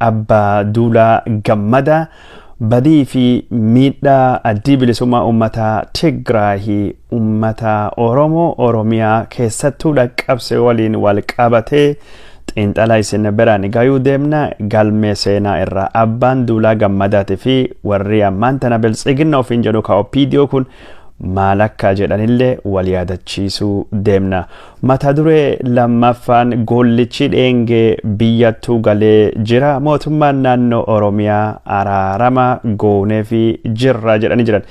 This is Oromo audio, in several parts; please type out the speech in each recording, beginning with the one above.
Abbaa Duulaa Gammadaa badii fi miidhaa Addii Bilisummaa Uummataa Tigraahii uummata Oromoo Oromiyaa keessattuu dhaqqabse waliin wal qabatee xiinxala isin biraan gayuu deemna. Galmee seenaa irraa Abbaan Duulaa Gammadaatii fi warri ammaan tana Biltsiginna ofiin jedhu ka OPDO kun maal akka jedhanillee wal yaadachiisuu deemna. Mata duree lammaffaan goollichi dheengee biyyattuu galee jira. Mootummaan naannoo Oromiyaa araarama gooneefi jirra jedhanii jiran.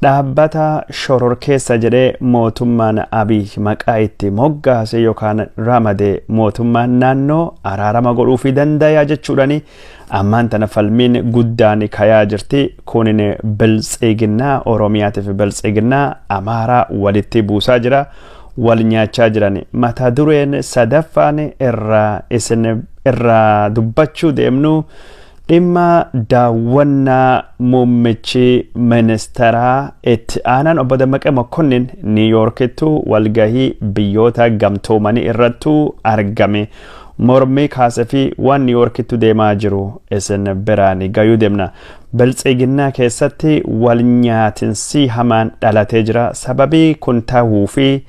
Dhaabbata shororkeessa jedhee mootummaan Abiy maqaa itti moggaase yookaan ramade mootummaan naannoo araarama godhuufii dandaya jechuudhani ammaan tana falmiin guddaan kayaa jirti. Kunin Biltsiginnaa Oromiyaatiif Biltsiginnaa Amaaraa walitti buusaa jira. Wal nyaachaa jiran. Mata dureen sadaffaan irraa isin irraa dubbachuu deemnu dhimma daawwannaa muummichi ministeeraa itti aanaan obbo Dammaqee Mokonnin Niiyoorkittu walgahii biyyoota gamtoomanii irrattu argame mormii kaase fi waan Niiyoorkittu deemaa jiru isin biraan gayuu deemna. Biltsiginnaa keessatti wal nyaatinsi hamaan dhalatee jira. Sababii kun tahuu fi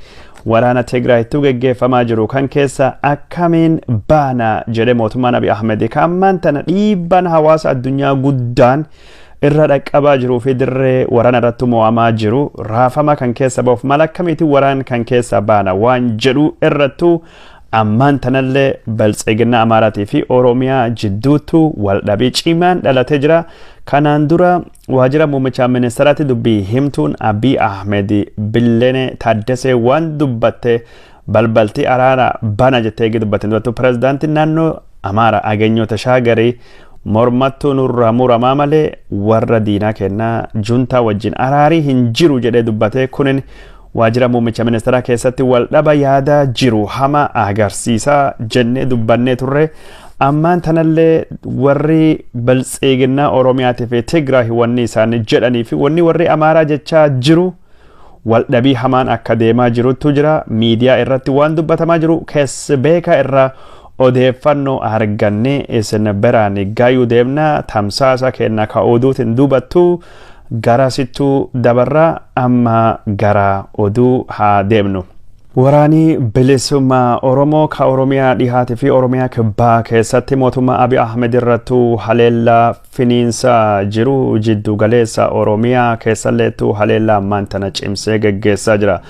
waraana Tigraayittuu geggeeffamaa jiru kan keessa akkamiin baana jedhee mootummaan Abiy Ahmed kan ammaan tana dhiibbaan hawaasa addunyaa guddaan irra dhaqqabaa jiruu fi dirree waraana irratti mo'amaa jiru raafama kan keessa ba'uuf mala akkamiitiin waraan kan keessa baana waan jedhu irrattuu ammaan tanallee Biltsiginnaa Amaaraatii fi Oromiyaa jidduuttu waldhabii cimaan dhalatee jira. Kanaan dura waajjira muummicha ministeeraatti dubbii himtuun Abiy Ahmed Billene Taaddasee waan dubbatte balbalti araara bana jettee eegi dubbatte dubattu pirezidaantiin naannoo Amaara Aganyoo Tashaagarii mormattuu nurraa muramaa malee warra diinaa kennaa juntaa wajjin araarii hin jiru jedhee dubbatee kunin waajjira muummicha ministeeraa keessatti waldhaba yaadaa jiru hama agarsiisaa jennee dubbannee turre. Ammaan tanallee warri Biltsiginnaa Oromiyaatii fi Tigraay wanni isaan jedhanii fi wanni warri Amaaraa jechaa jiru waldhabii hamaan akka deemaa jirutu jira. Miidiyaa irratti waan dubbatamaa jiru keessa beekaa irraa odeeffannoo argannee isin biraan gayuu deemna. Tamsaasa kenna ka oduutiin dubattu gara sittuu dabarra, amma gara oduu haa deemnu. Waraanii bilisummaa Oromoo ka Oromiyaa dhihaatii fi Oromiyaa kibbaa keessatti mootummaa Abiy Ahmed irrattuu haleellaa finiinsaa jiru jiddu galeessa Oromiyaa keessalleettuu haleellaa ammaan tana cimsee geggeessaa jira.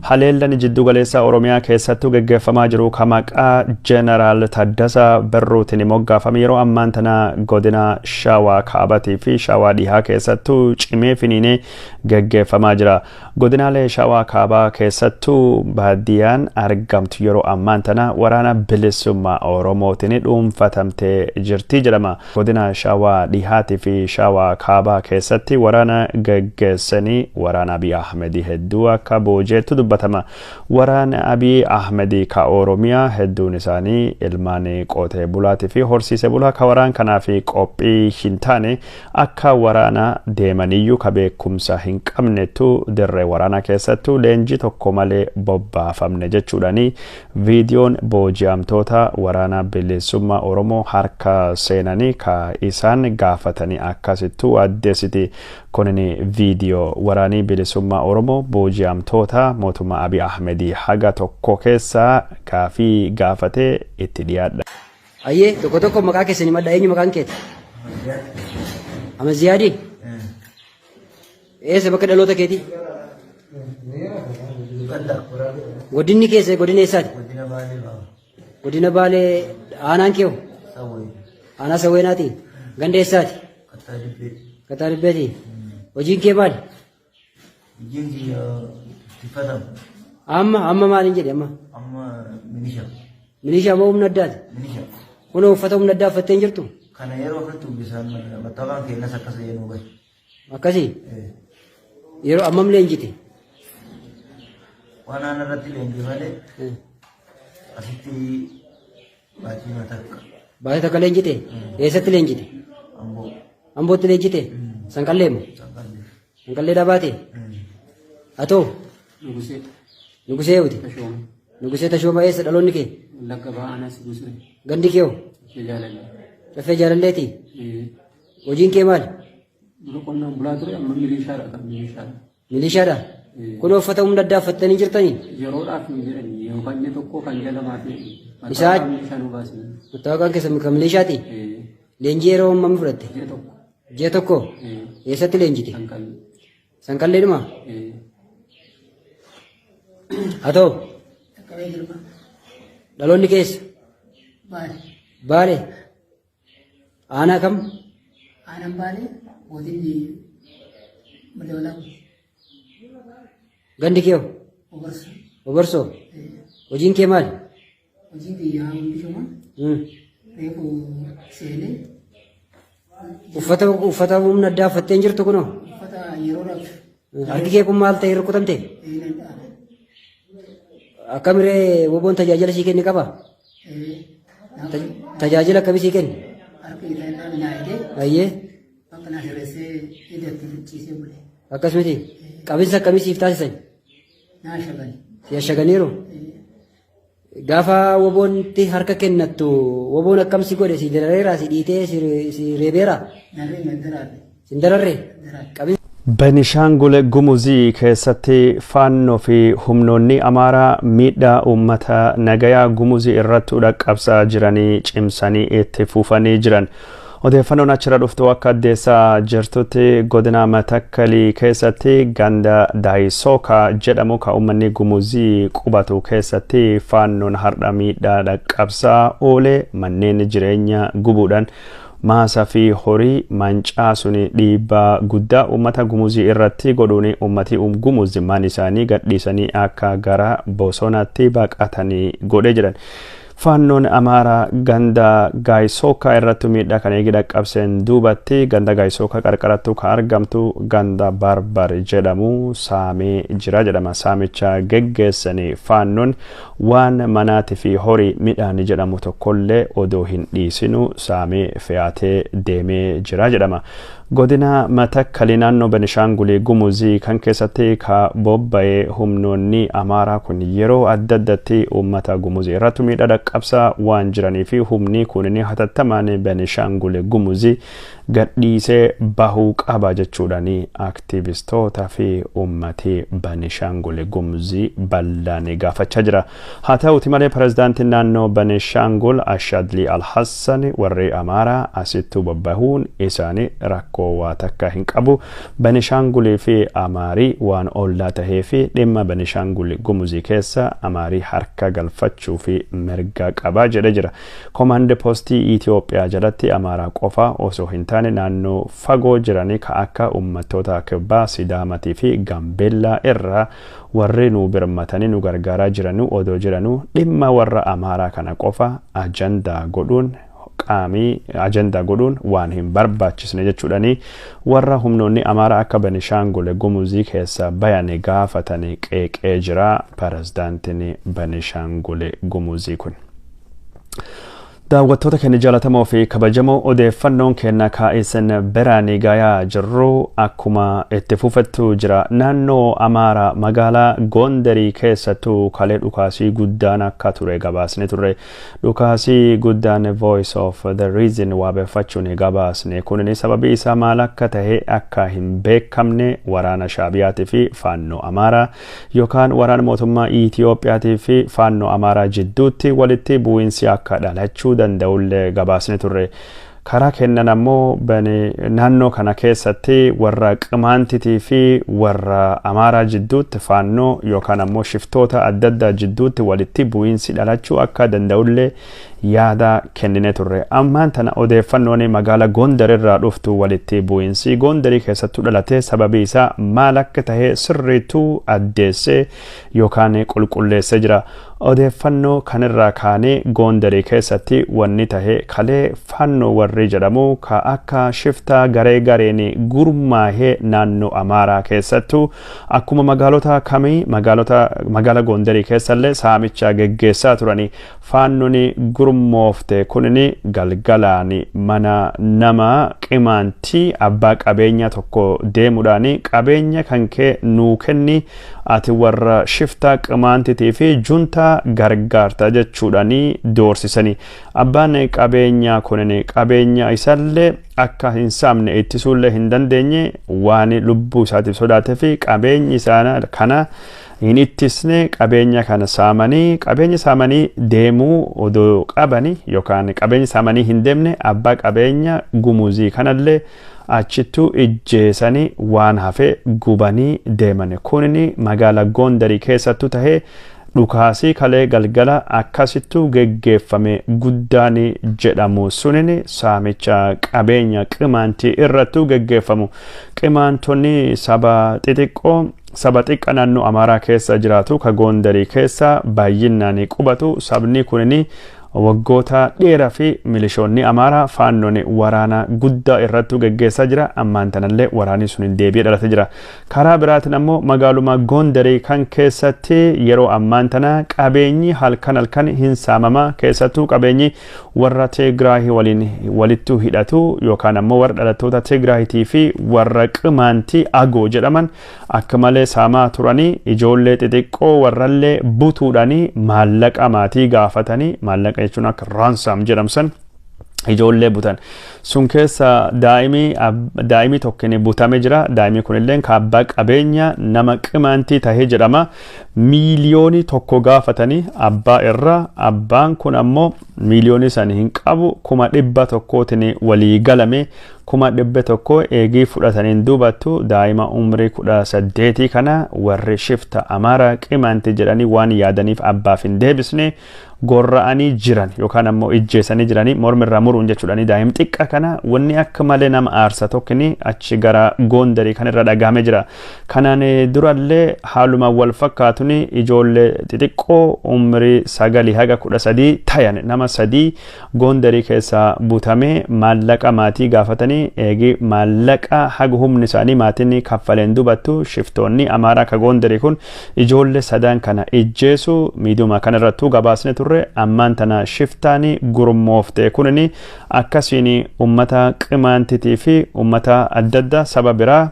Haleellaan jiddu galeessa Oromiyaa keessattuu geggeeffamaa jiru ka maqaa Jeneraal Taddasaa Birruutiin moggaafame yeroo ammaan tana godina Shawaa Kaabatii fi Shawaa Dhihaa keessattuu cimee finiinee geggeeffamaa jira. Godinaalee Shawaa Kaabaa keessattuu baadiyyaan argamtu yeroo ammaan tana waraana bilisummaa Oromootiin dhuunfatamtee jirti jedhama. Godina Shawaa Dhihaatii fi Shawaa Kaabaa keessatti waraana geggeessanii waraana Abiy Ahmed hedduu akka boojeettu dubbatama. Waraana Abiy Ahmed ka Oromiyaa hedduun isaanii ilmaan qotee bulaatii fi horsiise bulaa ka waraan kanaaf qophii hin taane akka waraana deemaniyyuu ka beekumsa hin qabnettu dirree waraanaa keessattuu leenjii tokko malee bobbaafamne jechuudhaani viidiyoon booji'amtoota waraana bilisummaa Oromoo harka seenanii ka isaan gaafatanii akkasittuu addeessiti. Kunin viidiyoo waraanii bilisummaa Oromoo booji'amtoota mootummaa Abiy Ahmed haga tokko keessaa gaafii gaafatee itti dhiyaadha. Ayyee, tokko tokko maqaa keessan himadha. Eenyu maqaan keeti? Amaziyaadii? Eessa bakka dhaloota keetii? Godinni keessa godina eessaati? Godina Baalee aanaan kee hoo? Aanaa Sawweenaati? Ganda eessaati? Kattaa Dibbeeti? Hojiin kee maali? Hojiin kiyya tiffatama. Amma maaliin jedhe amma? Amma milisha. Milishaa moo humna addaati? Milisha. Kunoo uffata humna addaa uffattee hin jirtu? Kana yeroo ofirratti uwwisaan mattaqaan keenyas akkas jedhu gahe. Akkasii? Yeroo ammam leenjite? Waan aan irratti leenji malee asitti baatii takka. Baatii takka leenjite? Eessatti leenjite? Amboo. Ambootti leenjite? Sanqallee moo? Sanqallee. Sanqallee dhabaate? Atoo? Nugusee. Nugusee yooti? Tashooma. Nugusee Tashooma, eessa dhaloonni kee? Wallagga Bahaa Aanaa Sibuu Siree. Gandi kee hoo? Jaalala. Caffee Jaalalleeti? Hojiin kee maali? Dura qonnaan bulaa ture, amma milishaadha, kan milishaadha. Milishaadha? Kun uffata humna addaa uffattanii jirtanii? Yeroodhaaf nu jedhani, yookaan ji'a tokko kan ji'a lamaa fi milishaa nu baasanii. Mattaawaqaan keessa kan milishaati? Leenjii yeroo hammamii fudhatte? Ji'a tokko. Ji'a tokko? Eessatti leenjite? Sanqallee. Sanqalleedhuma? Haa ta'u. Dhaloonni keessa? Baale. Baale. Aanaa kam? Aanaan Baalee, godinni Madda. Gandi kee hoo? Obarsa. Obarsoo. Hojiin kee maali? Hojiin kiyyaa hundisuma reefu seenee. Uffata humna addaa uffattee hin jirtu kunoo? Uffata yeroodhaaf. Harki kee kun maal ta'e, rukutamte? Akkamiree, woboon tajaajila sii kenne qaba? Tajaajila akkamii sii kenne? Harka isaa naayitee. Ayyee. Bakka naa sirreessee hidhatti ciisee bule. Akkasumiti. Qabinsa akkamii siif taasisan? Naa shagani. Si ashaganiiru? Gaafa woboontti harka kennattu woboon akkam si godhe? Si darareera, si dhiitee, si reebeera? Narree mandaraadhe. Si hin dararre? Qabinsa Benishaangul Gumuzii keessatti Faannoo fi humnoonni Amaaraa miidhaa uummata nagayaa Gumuzii irratti dhaqqabsaa jiranii cimsanii itti fufanii jiran. Odeeffannoon achirra dhuftu akka addeessaa jirtutti, godina Matakkalii keessatti ganda Daayisookaa jedhamu kan uummanni Gumuzii qubatu keessatti Faannoon har'a miidhaa dhaqqabsaa oole, manneen jireenya gubuudhaan, maasaa fi horii mancaasuun, dhiibbaa guddaa uummata Gumuzii irratti godhuun, uummati Gumuzii maan isaanii gadhiisanii akka gara bosonaatti baqatanii godhee jiran. Faannoon Amaaraa ganda Gaayisookaa irratti miidhaa kan eegi dhaqqabseen duubatti ganda Gaayisookaa qarqarattu kan argamtu ganda Barbar jedhamu saamee jira jedhama. Saamicha geggeessanii Faannoon waan manaatii fi horii midhaan jedhamu tokkollee odoo hin dhiisinu saamee fe'atee deemee jira jedhama. Godina Matakkalii naannoo Benishaangulii Gumuzii kan keessatti ka bobba'ee humnoonni Amaaraa kun yeroo adda addatti uummata Gumuzii irratti miidhaa dhaqqabsaa waan jiranii fi humni kun hatattamaan Benishaangul Gumuzii gadhiisee bahuu qaba jechuudhaan aktiivistoota fi uummati Benishaangul Gumuzii bal'aan gaafachaa jira. Haa ta'uti malee, pirezidaantiin naannoo Benishaangul Ashadli Alhassan warri Amaaraa asittuu bobbahuun isaanii rakkoo waa takka hin qabu. Benishaangulii fi Amaarii waan ollaa tahee fi dhimma Benishaangul Gumuzii keessa Amaarii harka galfachuu fi mirga qaba jedhe jira. Komaand poostii Itoophiyaa jalatti Amaaraa qofa osoo hin taane naannoo fagoo jiranii ka akka uummattoota Kibbaa, Sidaamatii fi Gaambeellaa irraa warri nu birmatanii nu gargaaraa jiranuu odoo jiranuu dhimma warra Amaaraa kana qofa ajandaa godhuun, qaamii ajandaa godhuun waan hin barbaachisne jechuudhani warra humnoonni Amaaraa akka Benishaangul Gumuzii keessa bayan gaafatanii qeeqee jira pirezidaantiin Benishaangul Gumuzii kun. Daawwattoota keenya jaalatamoo fi kabajamoo, odeeffannoon keenya kaa'isen biraan gayaa jirru akkuma itti fufettu jira. Naannoo Amaaraa magaalaa Gondarii keessattuu kalee dhukaasii guddaan akka ture gabaasne turre. Dhukaasii guddaan Voice of the Reason waabeeffachuun gabaasne kunin sababii isaa maal akka tahe akka hin beekamne, waraana Shaabiyaatii fi Faannoo Amaaraa yookaan waraana mootummaa Itiyoophiyaatii fi Faannoo Amaaraa jidduutti walitti bu'iinsi akka dhalachuu danda'ullee gabaasne turre. Karaa kennan ammoo naannoo kana keessatti warra Qimaantitii fi warra Amaaraa jidduutti, Faannoo yookaan ammoo shiftoota adda addaa jidduutti walitti bu'iinsi dhalachuu akka danda'ullee yaada kennine turre. Ammaan tana odeeffannoon magaalaa Gondar irraa dhuftu walitti bu'iinsi Gondarii keessattuu dhalate sababii isaa maal akka tahe sirriituu addeessee yookaan qulqulleessee jira. Odeeffannoo kanirraa kaanee Gondarii keessatti wanni tahe kalee Faannoo warri jedhamu ka akka shiftaa garee gareen gurmaahee naannoo Amaaraa keessattuu akkuma magaalota kamii magaalota magaala Gondarii keessallee saamicha geggeessaa turanii Faannoon Gurmoofte kunin galgalaan mana nama Qimaantii abbaa qabeenya tokko deemuudhaan, qabeenya kan kee nuu kenni, ati warra shiftaa Qimaantitii fi juntaa gargaarta jechuudhaan doorsisanii. Abbaan qabeenyaa kunin qabeenya isallee akka hin saamne ittisuullee hin dandeenye. Waan lubbuu isaatiif sodaatee fi qabeenyi isaa kana hin ittisne. Qabeenya kana saamanii, qabeenya saamanii deemuu odoo qabanii yookaan qabeenya saamanii hin deemne, abbaa qabeenya Gumuzii kanallee achittuu ijjeesanii waan hafe gubanii deeman. Kunin magaalaa Gondarii keessattuu tahee dhukaasii kalee galgala akkasittuu geggeeffame guddaan jedhamu sunin saamicha qabeenya Qimaantii irrattuu geggeeffamu. Qimaantonni saba xixiqqoo, saba xiqqa naannoo Amaaraa keessa jiraatu, ka Gondarii keessa baay'inaan qubatu. Sabni kunin waggoota dheeraa fi milishoonni Amaaraa Faannoon waraana guddaa irrattuu geggeessaa jira. Ammaan tanallee waraanni sun deebi'ee dhalatee jira. Karaa biraatiin ammoo magaaluma Gondarii kan keessatti yeroo ammaan tana qabeenyi halkan halkan hin saamama. Keessattuu qabeenyi warra Tigraahii waliin walittuu hidhatu yookaan ammoo warra dhalattoota Tigraahitii fi warra Qimaantii Agoo jedhaman akka malee saamaa turanii, ijoollee xixiqqoo warrallee butuudhaanii maallaqa maatii gaafatanii, maallaqa jechuun akka ransom jedhamsan, ijoollee butan. Sun keessa daa'imii tokko butame jira. Daa'imii kunillee abbaa qabeenya nama Qimaantii tahee jedhama. 1 miiliyoonii gaafatanii abbaa irraa. Abbaan kun ammoo miiliyoonii sani hin qabu. 100,000tiin walii galame. 100,000 eegii fudhataniin duubattu daa'ima umrii 18 kana warri shifta Amaaraa Qimaantii jedhanii waan yaadaniif abbaaf hin deebisne. Gorra'anii jiran yookaan ammoo ijjeessanii jiranii, mormirraa muruun jechuudhani daa'im xiqqa kana. Wanni akka malee nama aarsa tokkini achi gara Gondarii kan irra dhagahame jira. Kanaan durallee haaluma wal fakkaatuni ijoollee xixiqqoo umrii 9 haga 13 tayan nama sadii Gondarii keessaa butamee maallaqa maatii gaafatanii, eegi maallaqa haga humni isaanii maatiin kaffaleen dubattu shiftoonni Amaaraa ka Gondarii kun ijoollee sadan kana ijjeesu miidiyuma kanarrattuu gabaasne turre. Ammaan tana shiftaan gurmoofte kunini akkasiin ummata Qimaantitii fi ummata adda addaa saba biraa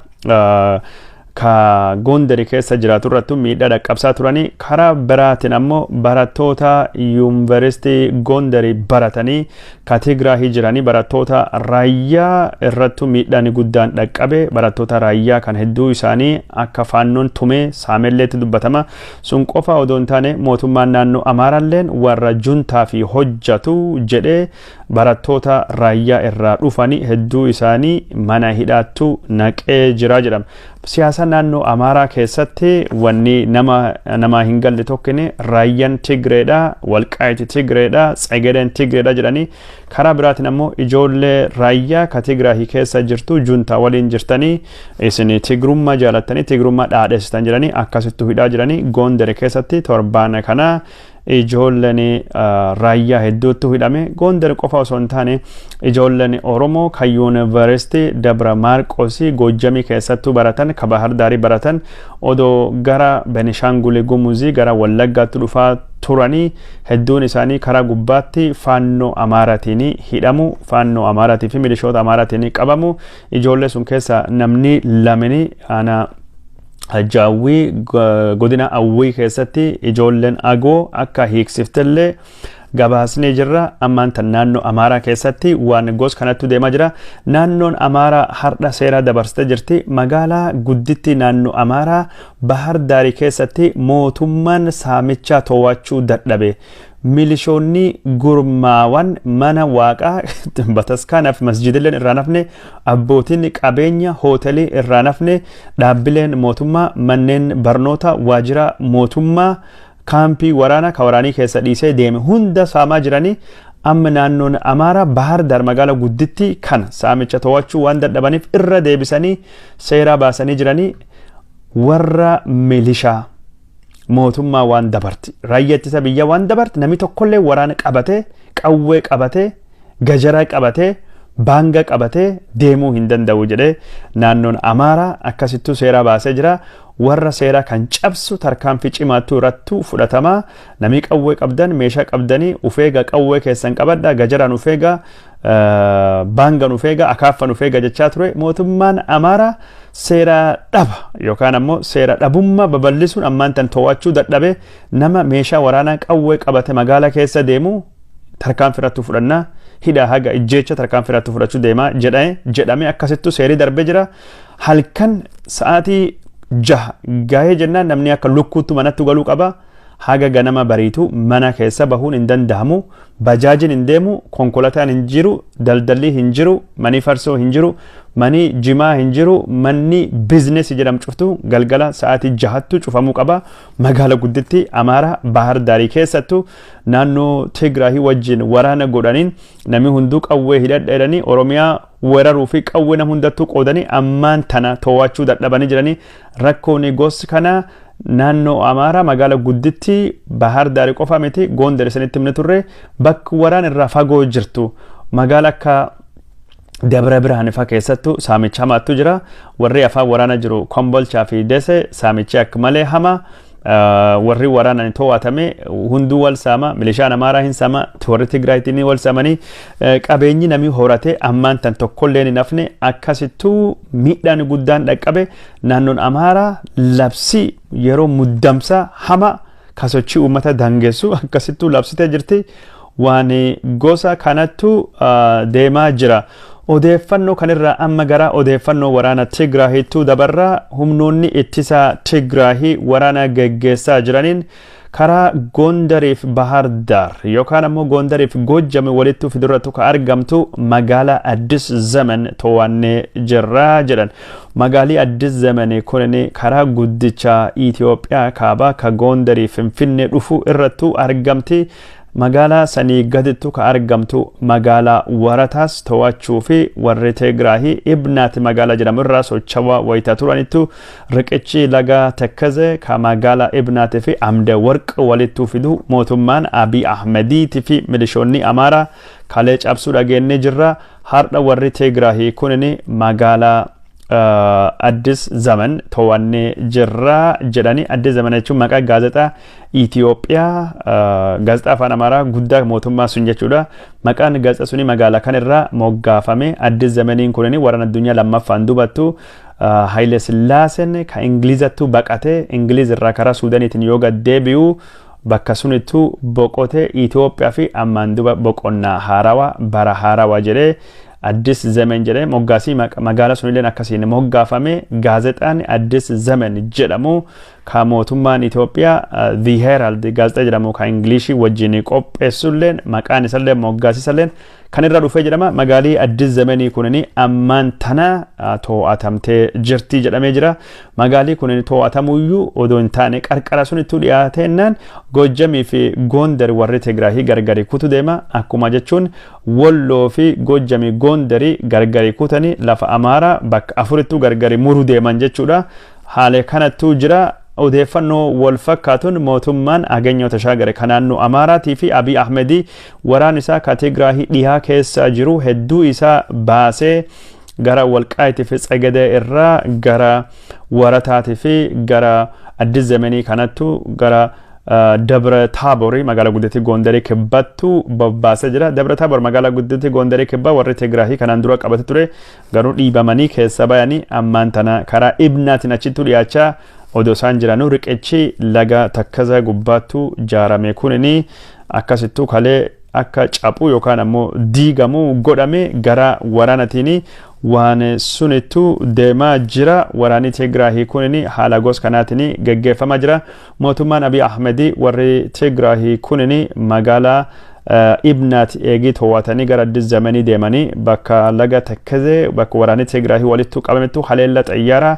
ka Gondari keessa jiraatu irrattu miidhaa dhaqqabsaa turanii. Karaa biraatiin ammoo barattoota Yuunivarsiitii Gondarii baratanii ka Tigraahii jiranii, barattoota Raayyaa irrattu miidhaan guddaan dhaqqabe. Barattoota Raayyaa kan hedduu isaanii akka Faannoon tumee saamelleetti dubbatama. Sun qofa odoo hin taane, mootummaan naannoo Amaaraalleen warra juntaa fi hojjatu jedhee barattoota Raayyaa irraa dhufanii hedduu isaanii mana hidhaattu naqee jira jedhama. Siyaasa naannoo Amaaraa keessatti wanni nama hin galle tokkini Raayyaan Tigreedha, Walqaayiti Tigreedha, Tsegedeen Tigreedha jedhanii, karaa biraatiin ammoo ijoollee Raayyaa ka Tigraahii keessa jirtu juntaa waliin jirtanii, isin Tigrummaa jaalattanii Tigrummaa dhaadheessitan jedhanii akkasittu hidhaa jiranii. Gondar keessatti torbaan kana ijoolleen Raayyaa hedduutu hidhame. Gondar qofa osoo hin taane, ijoolleen Oromoo kan Yuunivarsiitii Dabra Maarqosii Goojjamii keessattuu baratan, ka Bahar Daarii baratan, odoo gara Benishaangul Gumuzii gara Wallaggaatti dhufaa turanii hedduun isaanii karaa gubbaatti Faannoo Amaaraatiin hidhamu, Faannoo Amaaraatii fi milishoota Amaaraatiin qabamu. Ijoollee sun keessa namni lamini ana Jaawwii godina Awwii keessatti ijoolleen Agoo akka hiiksiftellee gabaasnee jirra. Ammaan tan naannoo Amaaraa keessatti waan gos kanattu deemaa jira. Naannoon Amaaraa har'a seera dabarsitee jirti. Magaalaa gudditti naannoo Amaaraa Bahar Daarii keessatti mootummaan saamichaa to'achuu dadhabe. Milishoonni gurmaawan mana waaqaa bataskaanaaf masjidilleen irraa nafne, abbootiin qabeenya hootelii irraa nafne, dhaabbileen mootummaa, manneen barnoota, waajjira mootummaa, kaampii waraanaa ka waraanii keessa dhiisee deeme hunda saamaa jiranii. Amma naannoon Amaaraa Bahar Daar magaalaa gudditti kana saamicha to'achuu waan dadhabaniif irra deebisanii seeraa baasanii jiranii. Warra milishaa mootummaa waan dabarti, raayyaa ittisa biyyaa waan dabarti, namni tokkollee waraana qabatee, qawwee qabatee, gajaraa qabatee Baanga qabatee deemuu hin danda'u jedhee naannoon Amaaraa akkasittuu seera baasee jira. Warra seera kan cabsu tarkaanfii cimaattuu irrattuu fudhatama. Namni qawwee qabdan, meeshaa qabdanii ufeega, qawwee keessan qabadha, gajaraan ufeega, baangan ufeega, akaaffan ufeega jechaa ture. Mootummaan Amaaraa seera dhaba yookaan ammoo seera dhabummaa babal'isuun ammaan tan to'achuu dadhabe. Nama meeshaa waraanaa qawwee qabate magaalaa keessa deemu tarkaanfii irratti fudhannaa, hidhaa haga ijjeecha tarkaanfii irratti fudhachuu deemaa jedhame akkasittuu seerii darbee jira. Halkan sa'aatii 6 gahee jennaan namni akka lukkuutti manatti galuu qaba. Haga ganama bariitu mana keessa bahuun hin danda'amu. Bajaajiin hin deemu, konkolaataan hin jiru, daldalli hin jiru, manni farsoo hin jiru, manni jimaa hin jiru, manni biizinesii jedhamu cuftu galgala sa'aatii 6tti cufamuu qaba. Magaala gudditti Amaaraa Bahar Daarii keessattuu naannoo Tigraahii wajjin waraana godhaniin namni hunduu qawwee hidhadha jedhanii Oromiyaa weeraruu fi qawwee nama hundattuu qoodanii ammaan tana to'achuu dadhabanii jiranii. Rakkoon gosi kana naannoo Amaaraa magaala gudditti Bahar Daarii qofa miti, Gondar isinitti himne turre, bakki waraan irraa fagoo jirtu magaala akka Dabra Birhaan faa keessattuu saamicha hamaatu jira. Warri afaan waraana jiru Kombolchaa fi Dese saamichi akka malee hama. Warri waraanaan to'atame hunduu wal saama, milishaan Amaaraa hin saama, warri Tigraayitiin wal saamanii qabeenyi namni horate ammaan tan tokkollee hin hafne. Akkasittuu miidhaan guddaan dhaqqabe. Naannoon Amaaraa labsii yeroo muddamsa hama kasochii uummata dangeessu akkasittuu labsitee jirti. Waan gosa kanattu deemaa jira. Odeeffannoo kanirraa amma gara odeeffannoo waraana Tigraahittuu dabarraa. Humnoonni ittisa Tigraahii waraana geggeessaa jiraniin karaa Gondariif Bahar Daar yookaan ammoo Gondariif Gojjame walitti fidurratti ka argamtu magaalaa Addis Zemen to'annee jirra jedhan. Magaalii Addis Zemen kunin karaa guddicha Itoophiyaa kaabaa ka Gondarii Finfinnee dhufu irrattu argamti. Magaalaa sanii gadittu ka argamtu magaalaa Warataas to'achuu fi warri Tigraahii Ibnaati magaalaa jedhamu irraa sochowaa wayita turanittu riqichi laga Tekkaze ka magaalaa Ibnaatii fi Amde Warq walittuu fidu mootummaan Abiy Ahmediitii fi milishoonni Amaaraa kalee cabsuu dhageenyee jirra. Har'a warri Tigraahii kunin magaalaa Addis Zaman to'annee jirra jedhanii. Addis Zaman jechuun maqaa gaazexaa Itoophiyaa, gaazexaa afaan Amaaraa guddaa mootummaa sun jechuudha. Maqaan gaazexaa suni magaalaa kanirraa moggaafame. Addis Zamaniin kunin waraana addunyaa lammaffaan dubattu Haile Sillaaseen kan Ingilizattu baqatee Ingiliz irraa karaa Suudaaniitiin yoo gad deebi'u bakka sunittu boqote. Itoophiyaa fi ammaan duba boqonnaa haarawaa, bara haarawaa jedhee Addis Zemen jedhee moggaasii magaalaa sunilleen akkasiin moggaafame. Gaazexaan Addis Zemen jedhamu ka mootummaan Itoophiyaa The Herald gaazexaa jedhamu ka Ingilishii wajjin qopheessulleen maqaan isallee moggaasisalleen kan irra dhufee jedhama. Magaalii Addis Zemenii kunini ammaan tana to'atamtee jirti jedhamee jira. Magaalii kunin to'atamuyyuu odoo hin taane qarqara sunittuu dhiyaateennaan Gojjamii fi Gondar warri Tigraahii gargari kutu deema. Akkuma jechuun Wolloo fi Gojjamii Gondarii gargari kutanii lafa Amaaraa bakka afurittuu gargari muru deeman jechuudha. Haala kanattuu jira. Odeeffannoo wal fakkaatuun mootummaan Aganyoo Tashaagare kan naannoo Amaaraatii fi Abiy Ahmedii waraan isaa ka Tigraahii dhihaa keessa jiru hedduu isaa baasee gara Walqaayitii fi Tsegadee irraa gara Warataatii fi gara Addis Zemenii kanattu gara Dabra Taaborii magaalaa guddittii Gondarii kibbattu bobbaasee jira. Dabra Taabor magaalaa guddittii Gondarii kibbaa warri Tigraahii kanaan dura qabate ture, garuu dhiibamanii keessa bayanii ammaan tana karaa Ibnaatiin achittuu dhiyaachaa odoo isaan jiranuu riqichi laga Takkaza gubbaattu jaarame kunini akkasittuu kalee akka caphu yookaan ammoo diigamu godhame. Gara waraanatiin waan sunittu deemaa jira. Waraanni Tigraahii kunini haala gos kanaatiin geggeeffamaa jira. Mootummaan Abiy Ahmedii warri Tigraahii kunini magaalaa Ibnaat eegii to'atanii gara Addis Zamanii deemanii bakka laga Takkazee bakka waraanni Tigraahii walittu qabamettu haleella xayyaaraa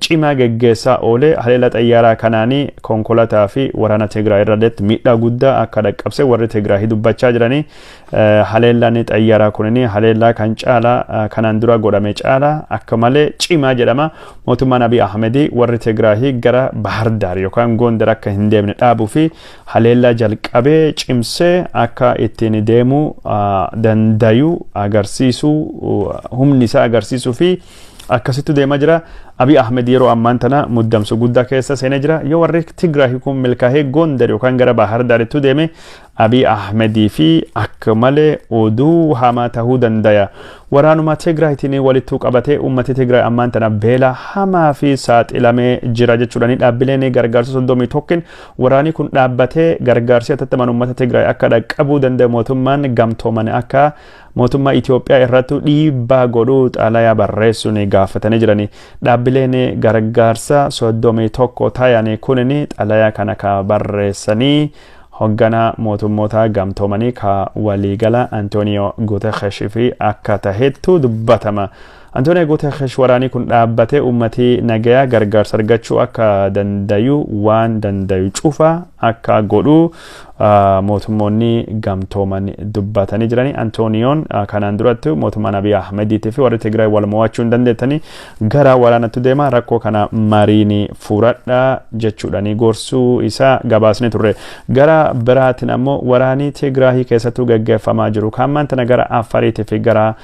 Cimaa geggeessaa oole. Haleellaa xayyaaraa kanaanii konkolaataa fi waraana Tigraay irratti miidhaa guddaa akka dhaqqabse warri Tigraay dubbachaa jiranii. Haleellaan xayyaaraa kunin haleellaa kan caalaa kanaan dura godhame caalaa akka malee cimaa jedhama. Mootummaan Abiy Ahmed warri Tigraay gara Bahar Daar yookaan Gondar akka hin deemne dhaabuu fi haleellaa jalqabee cimsee akka ittiin deemuu dandayu agarsiisuu, humni isaa agarsiisuu fi akkasitti deemaa jira. Abiy Ahmed yeroo ammaan tana muddamsu guddaa keessa seenee jira. Yoo warri Tigraay kun milkaa'ee Gondar yookaan gara Bahar Daaritti deeme, Abiy Ahmedii fi akka malee oduu hamaa ta'uu danda'a. Waraanuma Tigraayitiin walittuu qabatee uummati Tigraay ammaan tana beela hamaa fi saaxilamee jira jechuudhaan dhaabbileen gargaarsa 31 waraanni kun dhaabbatee gargaarsi hatattamaan uummata Tigraay akka dhaqqabuu danda'u mootummaan gamtooman akka mootummaa Itoophiyaa irratti dhiibbaa godhuu xalayaa barreessuun gaafatanii jirani. Dhaabbileen gargaarsa 31 ta'an kunin xalayaa kana ka barreessanii hoogganaa mootummoota gamtoomanii ka waliigala Antooniyoo Guterres fi akka tahettu dubbatama. Antooniyoo Guterres waraanni kun dhaabbatee uummatii nagayaa gargaarsa argachuu akka dandayu waan dandayu cufa akka godhu mootummoonni gamtooman dubbatanii jirani. Antooniyoon kanaan duratti mootummaan Abiy Ahmediitii fi warri Tigraay wal mo'achuu hin dandeettanii, gara waraanatti deema, rakkoo kana mariin furadha jechuudhaan gorsuu isaa gabaasni turre. Gara biraatiin ammoo waraanni Tigraay keessattuu gaggeeffamaa jiru. Kaammaan tana gara Affariitii fi gara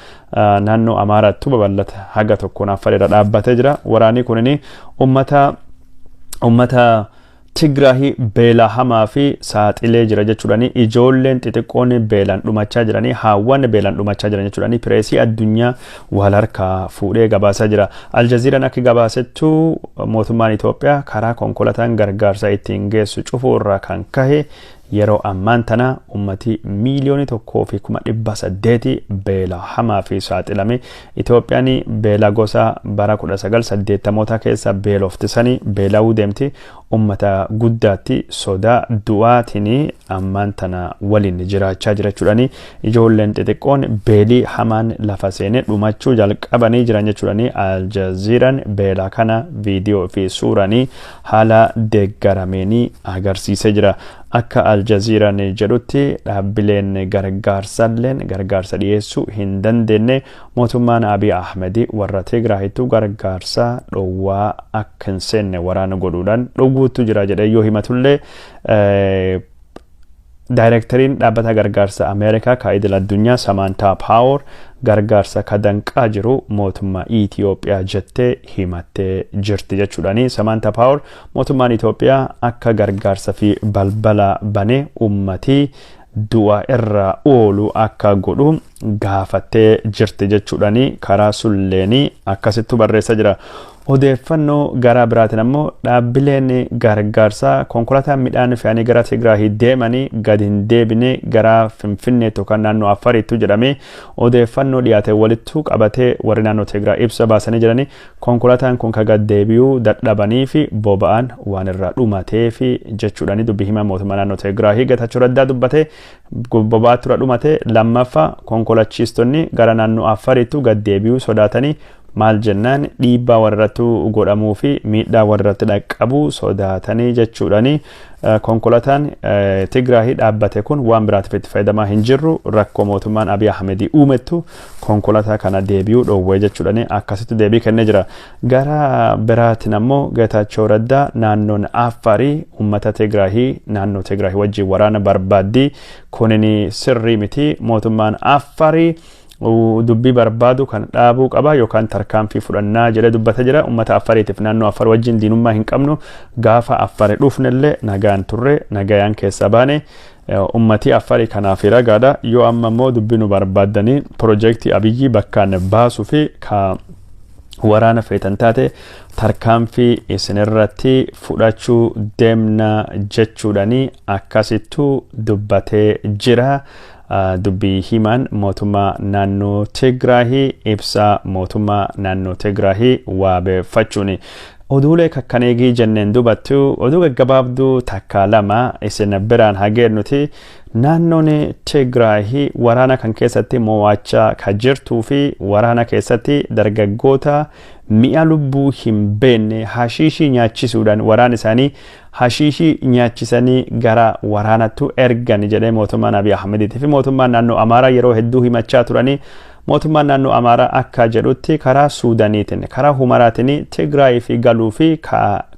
naannoo Amaaraattu babal'ata, haga tokkoon Affarirra dhaabbatee jira. Waraanni kunin uummata Tigraay beela hamaa fi saaxilee jira jechuudhaan, ijoolleen xixiqqoon beelaan dhumachaa jiranii, haawwan beelaan dhumachaa jiran jechuudhaan pireesii addunyaa wal harkaa fuudhee gabaasaa jira. Aljaziiraan akka gabaasettu mootummaan Itoophiyaa karaa konkolaataan gargaarsa ittiin geessu cufuu irraa kan kahe yeroo ammaan tana ummati 1,800,000 beela hamaa fi saaxilame. Itoophiyaan beela gosa bara 1980moota keessa beeloftisanii beela'uu deemti. Ummata guddaatti sodaa du'aatiin ammaan tana waliin jiraachaa jira jechuudhaan, ijoolleen xixiqqoon beelii hamaan lafa seenee dhumachuu jalqabanii jiran jechuudhaan Aljaziiraan beela kana viidiyoo fi suuranii haala deeggarameenii agarsiisee jira. Akka Aljaziiraan jedhutti dhaabbileen gargaarsalleen gargaarsa dhiyeessuu hin dandeenye. Mootummaan Abiy Ahmed warra Tigraayittu gargaarsa dhowwaa akka hin seenne waraana godhuudhaan dhowwuutu jira jedhee yoo himatullee, daayireektariin dhaabbata gargaarsa Ameerikaa ka idil addunyaa Samaantaa Paawor gargaarsa ka danqaa jiru mootummaa Itoophiyaa jettee himattee jirti jechuudhaani. Samaantaa Paawor mootummaan Itoophiyaa akka gargaarsa fi balbala banee uummatii du'a irra oolu akka godhu gaafattee jirti jechuudhaani karaa sulleenii akkasittu barreessaa jira. Odeeffannoo gara biraatiin ammoo dhaabbileen gargaarsaa konkolaataan midhaan fe'anii gara Tigraay deemanii gadi hin deebine gara Finfinneetti yookaan naannoo Affariitti jedhamee odeeffannoo dhiyaate walittu qabatee warri naannoo Tigraay ibsa baasanii jiranii, konkolaataan kun kan gad deebi'uu dadhabanii fi boba'aan waan irraa dhumatee fi jechuudhaan dubbii himaa mootummaa naannoo Tigraay Geetaachoo Raddaa dubbatee, boba'aatu irra dhumate. Lammaffaa, konkolachiistonni gara naannoo Affariitti gad deebi'uu sodaatanii, maal jennaan dhiibbaa warratti godhamuu fi miidhaa warratti dhaqqabuu sodaatanii jechuudhaani, konkolaataan Tigraay dhaabbate kun waan biraatiif itti fayyadamaa hin jirru, rakkoo mootummaan Abiy Ahmedii uumettu konkolaataa kana deebi'uu dhoowwee jechuudhaani akkasitti deebii kennee jira. Gara biraatiin ammoo Geetaachoo Raddaa naannoon Affarii uummata Tigraay naannoo Tigraay wajjin waraana barbaaddii, kunin sirrii miti, mootummaan Affarii dubbii barbaadu kan dhaabuu qaba yookaan tarkaanfii fudhannaa jedhee dubbata jira. Uummata Affariitiif naannoo Affar wajjin diinummaa hin qabnu. Gaafa Affari dhufnellee nagaan turre, nagayaan keessa baane. Ummati Affarii kanaaf ragaadha. Yoo amma immoo dubbii nu barbaaddanii piroojeektii Abiyyi bakkaan baasuu fi ka waraana feetan taate tarkaanfii isinirratti fudhachuu deemna jechuudhani akkasittu dubbatee jira. Dubbii himaan mootummaa naannoo Tigraahii ibsa mootummaa naannoo Tigraahii waabeeffachuuni. Oduulee kakkaneegii jenneen dubattu oduu gaggabaabduu takka lama isin biraan hageennuti. Naannoon Tigraahii waraana kan keessatti mo'achaa ka jirtuu fi waraana keessatti dargaggoota Mi'a lubbuu hin beekne hashiishii nyaachisuudhaan waraan isaanii hashiishii nyaachisanii gara waraanattu ergan jedhee mootummaan Abiy Ahmediitii fi mootummaan naannoo Amaaraa yeroo hedduu himachaa turanii. Mootummaan naannoo Amaaraa akka jedhutti karaa Suudaaniitiin, karaa Humaraatiin Tigraay fi galuu fi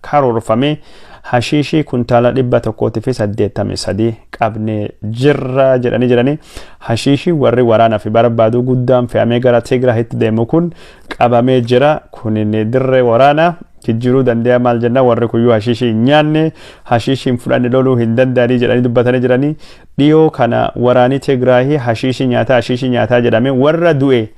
karoorfame hashiishii kuntaala 183 qabnee jirra jedhanii jiranii. Hashiishii warri waraanaa fi barbaadu guddaan fe'amee gara Tigraayitti deemu kun qabamee jira. Kunin dirree waraanaa jijjiiruu danda'a. Maal jenna, warri kuyyuu hashiishii hin nyaanne, hashiishii hin fudhanne, loluu hin danda'anii jedhanii dubbatanii jiranii. Dhiyoo kana waraanii Tigraayii hashiishii nyaataa, hashiishii nyaataa jedhamee warra du'e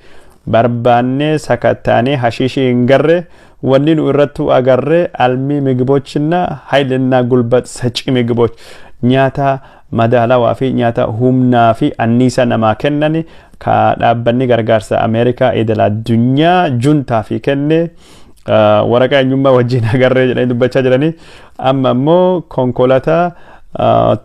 barbaannee sakattaanee hashiishii hin garre. Wanni nu irrattu agarre አልሚ ምግቦችና ኃይልና ጉልበት ሰጪ ምግቦች, nyaata madaalawaa fi nyaata humnaa fi anniisa namaa kennan ka dhaabbanni gargaarsa Ameerikaa idil addunyaa juntaa fi kenne waraqaa eenyummaa wajjin agarree jedhanii dubbachaa jiranii. Amma immoo konkolaataa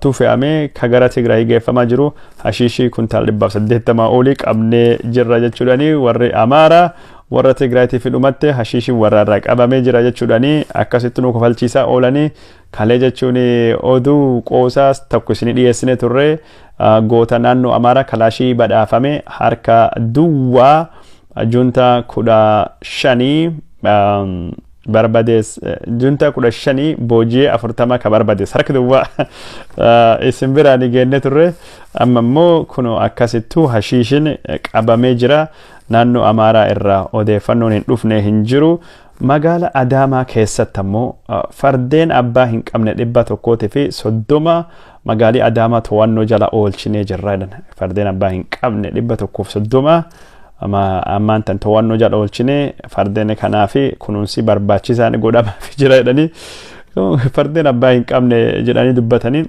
tu fe'amee ka gara Tigraay geeffamaa jiru hashiishii kuntaal 180 olii qabnee jirra jechuudhani warri Amaaraa warra Tigraayitii fi dhumatte hashiishiin warra irraa qabamee jira jechuudhani akkasitti nu kofalchiisaa oolanii. Kalee jechuun oduu qoosaas tokko isinii dhiyeessine turre, goota naannoo Amaaraa kalaashii badhaafame harka duwwaa junta 15 barbadees, junta 15 booji'ee 40 ka barbadees harka duwwaa isin biraan geenne turre. Amma immoo kunoo akkasittuu hashiishin qabamee jira. Naannoo Amaaraa irraa odeeffannoon hin dhufne hin jiru. Magaala Adaamaa keessatti ammoo fardeen abbaa hin qabne 130 magaalii Adaamaa to'annoo jala oolchinee jirra jedhan. Fardeen abbaa hin qabne 130 ammaan tan to'annoo jala oolchinee, fardeen kanaa fi kunuunsi barbaachisaan godhamaaf jira jedhanii, fardeen abbaa hin qabne jedhanii dubbatanii.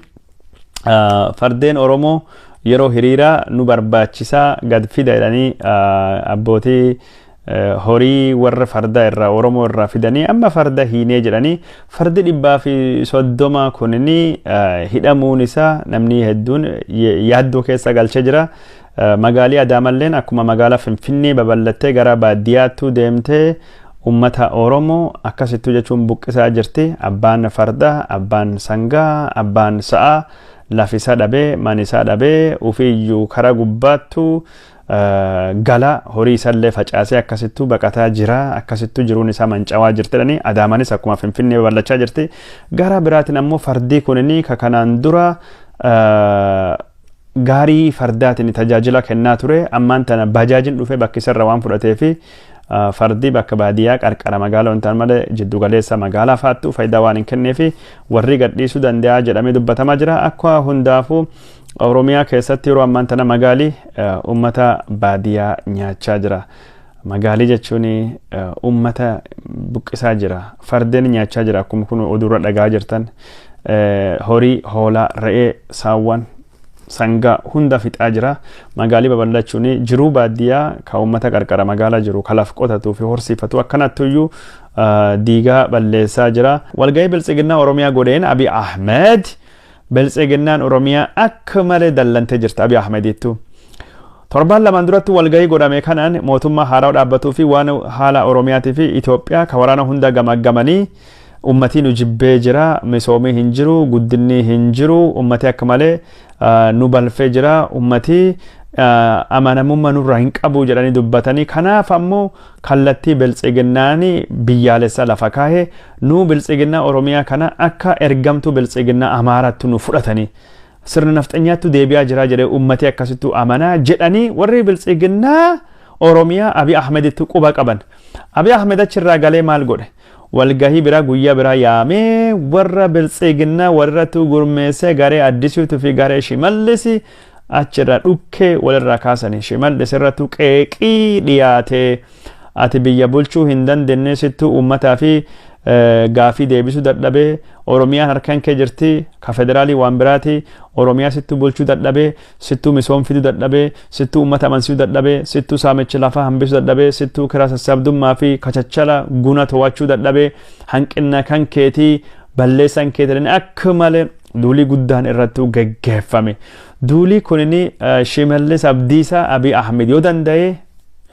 Fardeen Oromoo yeroo hiriiraa nu barbaachisaa gad fida jedhanii abbootii horii warra farda irraa Oromoo irraa fidanii amma farda hiinee jedhanii, fardi 130 kunini hidhamuun isaa namni hedduun yaaddoo keessa galchee jira. Magaalii Adaamalleen akkuma magaalaa Finfinnee babal'attee gara baadiyyaattuu deemtee ummata Oromoo akkasittuu jechuun buqqisaa jirti. Abbaan fardaa, abbaan sangaa, abbaan sa'aa lafisaa dhabee, manisaa dhabee, ufiiyyuu karaa gubbaattuu gala horii isallee facaasee akkasittuu baqataa jira, akkasittuu jiruun isaa mancawaa jirti jedhanii. Adaamanis akkuma Finfinnee babal'achaa jirti. Gara biraatiin ammoo fardii kunini ka kanaan dura gaarii fardaatiin tajaajila kennaa ture ammaan tana bajaajin dhufee bakki isarra waan fudhatee fi fardi bakka baadiyyaa qarqara magaalaa wantaan malee jiddugaleessa magaalaa fa'aattu faayidaa waan hin kenneefi warri gadhiisuu danda'a jedhamee dubbatamaa jira. Akka hundaafuu Oromiyaa keessatti yeroo ammaan tana magaalii uummata baadiyyaa nyaachaa jira. Magaalii jechuun uummata buqqisaa jira. Fardeen nyaachaa jira akkuma kun oduurra dhagaa jirtan. Horii, hoolaa, re'ee, saawwan, sangaa hunda fixaa jira. Magaalii babal'achuun jiruu baadiyyaa ka uummata qarqara magaalaa jiru ka laf qotatuu fi horsiifatu akkanattuyyuu diigaa balleessaa jira. Walgahii Biltsiginnaa Oromiyaa godheen Abiy Ahmed Biltsiginnaan Oromiyaa akka malee dallantee jirti Abiy Ahmedittu. Torbaan lamaan duratti walgahii godhame kanaan mootummaa haaraa dhaabbatuu fi waan haala Oromiyaatii fi Itoophiyaa ka waraana hunda gamaggamanii, ummatii nu jibbee jira, misoomii hin jiru, guddinni hin jiru, ummatii akka malee nu balfee jira, ummatii amanamummaa nurraa hin qabu jedhanii dubbatanii. Kanaaf ammoo kallattii Biltsiginnaan biyyaalessa lafa kaahee nu Biltsiginnaa Oromiyaa kana akka ergamtuu Biltsiginnaa Amaaraatti nu fudhatanii, sirna nafxanyaatti deebi'aa jira jedhee ummatii akkasittuu amanaa jedhanii warri Biltsiginnaa Oromiyaa Abiy Ahmeditti quba qaban. Abiy Ahmed achirraa galee maal godhe? Walgahii biraa guyyaa biraa yaamee warra Biltsiginnaa walirratti gurmeessee garee Addisuutuu fi garee Shimallis achirraa dhukkee walirraa kaasanii. Shimallis irrattu qeeqii dhiyaatee, ati biyya bulchuu hin dandeenye, sittuu uummataa fi gaafii deebisuu dadhabee, Oromiyaan harkaan kee jirti, ka federaalii waan biraati, Oromiyaa sittuu bulchuu dadhabee, sittuu misoom fiduu dadhabee, sittuu uummata amansiisuu dadhabee, sittuu saamicha lafaa hambisuu dadhabee, sittuu kiraa sassaabdummaa fi kachachala guna to'achuu dadhabee, hanqina kan keetii, balleessan keetii, akka malee duulii guddaan irrattuu geggeeffame. Duulii kunini Shimallis Abdiisaa Abiy Ahmed yoo danda'e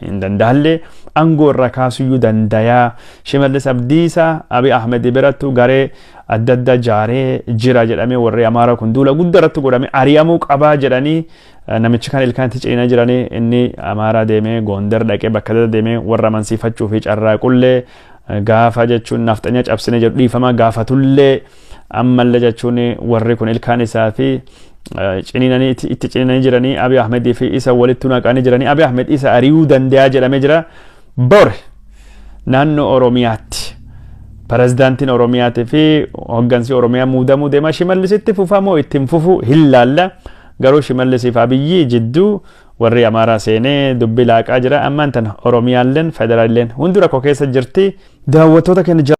Hin danda'allee, aangoo irra kaasuyyuu dandayaa. Shimallis Abdiisaa Abiy Ahmed birattu garee adda addaa jaaree jira jedhamee, warri Amaaraa kun duula guddaa irratti godhame, ari'amuu qabaa jedhanii namichi kan ilkaan itti ciniinaa jiranii. Inni Amaaraa deemee, Gondar dhaqee, bakka adda deemee warra amansiifachuu fi carraaqullee, gaafa jechuun nafxanya cabsine jedhu dhiifama gaafatullee, ammallee jechuun warri kun ilkaan isaa fi ciniinanii itti ciniinanii jiranii, Abiy Ahmedii fi isa walitti naqanii jiranii, Abiy Ahmed isa ari'uu danda'a jedhamee jira. Bor naannoo Oromiyaatti pirezidaantiin Oromiyaatii fi hoggansi Oromiyaa muudamuu deema. Shimallisitti fufamoo ittiin fufu hin laalla. Garuu Shimallisiif Abiyyi jidduu warri Amaaraa seenee dubbi laaqaa jira. Ammaan tana Oromiyaalleen federaalleen hundi rakkoo keessa jirti. Daawwattoota keenya.